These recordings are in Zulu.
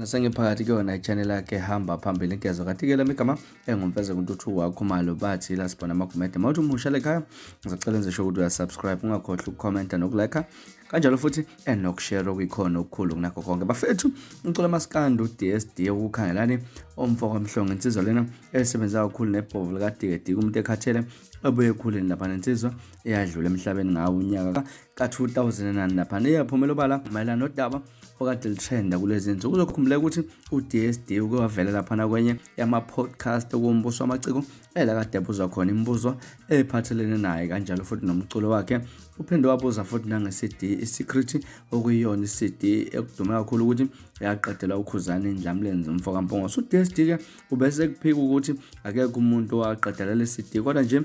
Sengiphakathi kuyona i-channel yakhe hamba phambili inkezo kanti-ke lami igama engumfeze kuNtuthu wakho Malo bathi la sibona amagumede. Mawuthi umusha lekhaya ngizocela enze sure ukuthi uyasubscribe, ungakhohlwa ukukhomenta nokulike kanjalo futhi enokushare okuyikhona okukhulu kunakho konke. Bafethu, umculo maskandi uDSD ukukhangelani omfo kwaMhlongo, insizwa lena esebenza kakhulu nebhovu likaDikidiki umuntu ekhathele ebuye ekhuleni lapha nensizwa eyadlula emhlabeni ngawo unyaka ka-2009 lapha iyaphumela obala mayelana nodaba okade litrenda kulezi nsuku. Uzokhumbuleka ukuthi uDSD uke wavela laphana kwenye yama-podcast okuwumbuso wamaciko ela kade ebuzwa khona imibuzo ephathelene naye kanjalo futhi nomculo wakhe. Uphinde wabuza futhi nange-CD i-Secret, okuyiyona i-CD ekudume kakhulu ukuthi yaqedela uKhuzani Indlamlenze umfo kaMpungose. UDSD-ke ubese kuphika ukuthi akekho umuntu owaqedela le CD, kodwa nje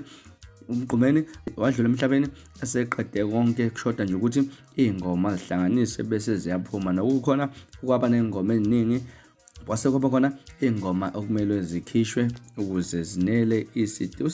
uMgqumeni wadlula emhlabeni eseqede konke, kushoda nje ukuthi iy'ngoma zihlanganiswe bese ziyaphuma. Nokukhona kwaba ney'ngoma eziningi, kwase kwaba khona iy'ngoma okumelwe zikhishwe ukuze zinele i-CD.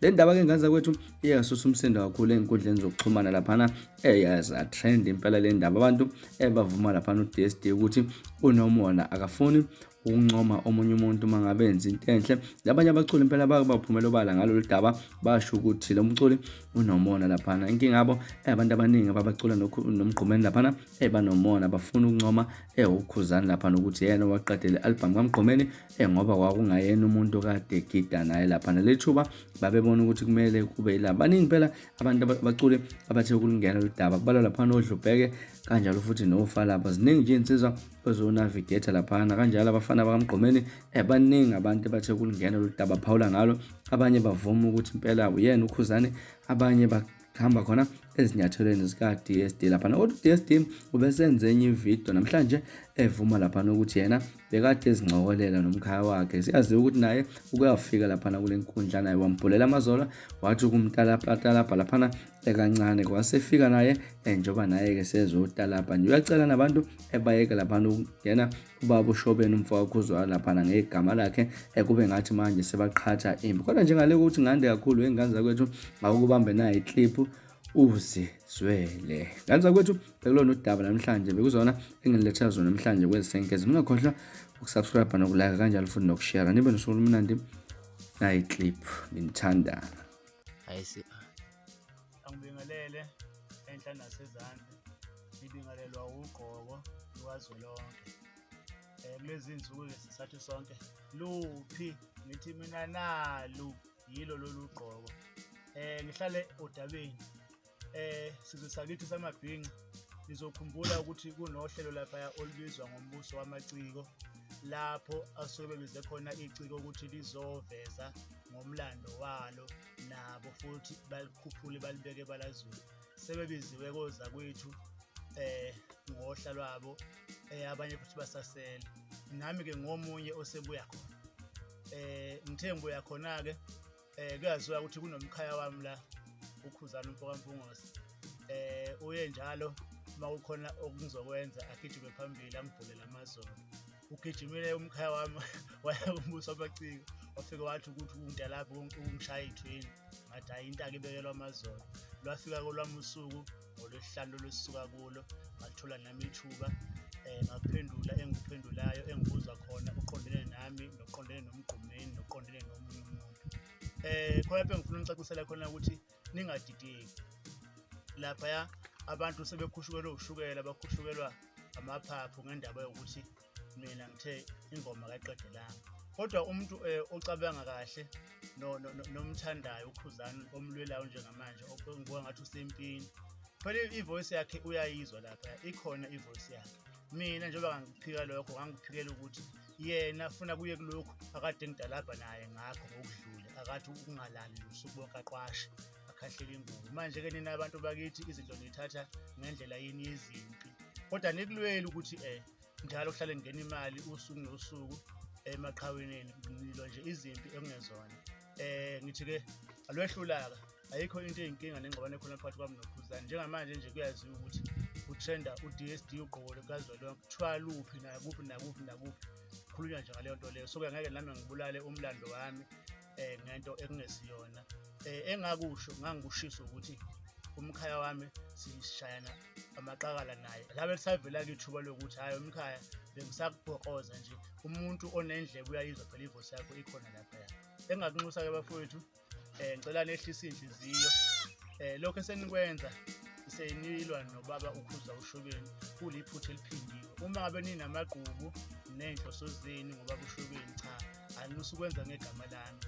Le ndaba-ke ngane zakwethu iyasusa umsindo kakhulu ey'nkundleni zokuxhumana laphana, eyaza-trend impela le ndaba. Abantu ebavuma laphana u-DSD ukuthi unomona, akafuni ukuncoma omunye umuntu uma ngabe enza into enhle. Labanye abaculi impela bake baphumela obala ngalolu daba, basho ukuthi lo mculi unomona laphana. Inkinga yabo abantu abaningi ababacula noMgqumeni laphana banomona, bafuna ukuncoma uKhuzani laphana ukuthi yena owaqedela i-album kaMgqumeni, ngoba kwakungayena umuntu okade egida naye laphana. Leli thuba babebona ukuthi kumele kube yilaba. Baningi impela abantu abaculi abathe ukulungena lolu daba, kubalwa laphana oDlubheke kanjalo futhi noFalapha. Ziningi nje iy'nsizwa ozonavigator laphana kanjalo abafana bakaMgqumeni, baningi abantu abathe ukulungena lolu daba phawula ngalo. Abanye bavuma ukuthi impela uyena uKhuzani, abanye bahamba khona ezinyathelweni zika-DSD laphana. Kodwa u-DSD ubesenze enye ividiyo namhlanje evuma laphana ukuthi yena bekade ezincokolela nomkhaya wakhe. Siyaziwa ukuthi naye ukuyafika laphana kule nkundla, naye wambhulela amazolo, wathi ukumtalapatalabha laphana ekancane, kwasefika naye njengoba naye-ke sezotalabha nje. Uyacela nabantu ebayeke laphana ukungena ubaba uShobeni umfo kaKhuzwayo laphana ngegama lakhe, kube ngathi manje sebaqhatha impi. Kodwa njengale ukuthi ngande kakhulu ingane zakwethu, ngawukubambe nayo iclip uzizwele. Ngane zakwethu, bekulona udaba namhlanje, bekuzona engilethela zona namhlanje kwezisenkezi. Ningakhohlwa ukusubscribe nokulike kanjalo futhi nokushare. Nibe nosuku olumnandi, nayi clip nginithanda. Ayisi. Angibingelele enhla nasezansi, ngibingelelwa ugqoko lukazwelonke. Kulezi zinsuku-ke sisathi sonke luphi, ngithi mina nalu yilo lolu gqoko. Ngihlale odabeni sizwe sakithi samabhinca. Nizokhumbula ukuthi kunohlelo laphaya olubizwa ngombuso wamaciko, lapho asuke bebize khona iciko ukuthi lizoveza ngomlando walo, nabo futhi balikhuphule balibeke ebalazweni. Sebebiziwe kozakwethu ngohla lwabo, abanye futhi basasele. Nami-ke ngomunye osebuya khona. Ngithe ngibuya khona-ke, kuyaziwa ukuthi kunomkhaya wami la uKhuzani umfo kaMpungose. Uye njalo uma kukhona okungizokwenza agijime phambili angibhulele amazolo. Ugijimile umkhaya wami waya kumbuso wamaciko, wafike wathi ukuthi ungitalapha ungishaya ithwini, ngathi hhayi intaka ibekelwa amazolo. Lwafika kolwami usuku ngolwesihlanu lolusuka kulo, ngathola nami ithuba, ngaphendula engikuphendulayo engibuza khona uqondene nami noqondene noMgqumeni noqondene nomunye umuntu. Khona lapho engifuna ukucacisela khona ukuthi ningadideki laphaya, abantu sebekhushukelwe ushukela, bakhushukelwa amaphaphu ngendaba yokuthi mina ngithe ingoma kayiqedelanga. Kodwa umuntu ocabanga kahle nomthandayo uKhuzani omlwelayo njengamanje, ongibuka ngathi usempini, phela ivoice yakhe uyayizwa lapha, ikhona ivoice yakhe. Mina njengoba ngangiphika lokho, ngangiphikela ukuthi yena funa kuye kulokhu akade ngidalabha naye ngakho ngokudlule, akathi ukungalali usuku bonke aqwashe akhahlela ingubo. Manje-ke nina abantu bakithi izinto niyithatha ngendlela yini yezimpi, kodwa nikulweli ukuthi njalo kuhlale kungena imali usuku nosuku emaqhaweni, nilwa nje izimpi ekungezona. Ngithi-ke alwehlulaka, ayikho into eyinkinga nengxabano ekhona phakathi kwami noKhuzani. Njengamanje nje kuyaziwa ukuthi utrenda u-DSD ugqoko lukazwelonke, kuthiwa luphi nakuphi nakuphi nakuphi, khulunywa nje ngaleyo nto leyo. So-ke ngeke nami ngibulale umlando wami ngento ekungesiyona. Engakusho ngangikushiso ukuthi umkhaya wami sishayana Amaqakala naye labe lisavela-ke ithuba lokuthi hhayi umkhaya bengisakubhokoza nje, umuntu onendlebe uyayizwa phela ivosi yakho ikhona laphaya. Engakunxusa-ke bafowethu, ngicela nehlise iy'nhliziyo. Lokhu esenikwenza senilwa nobaba uKhuza uShobeni kuliphutha eliphindiwe. Uma ngabe ninamagqubu ney'nhloso zenu ngobaba uShobeni, cha, anisukwenza ngegama lami.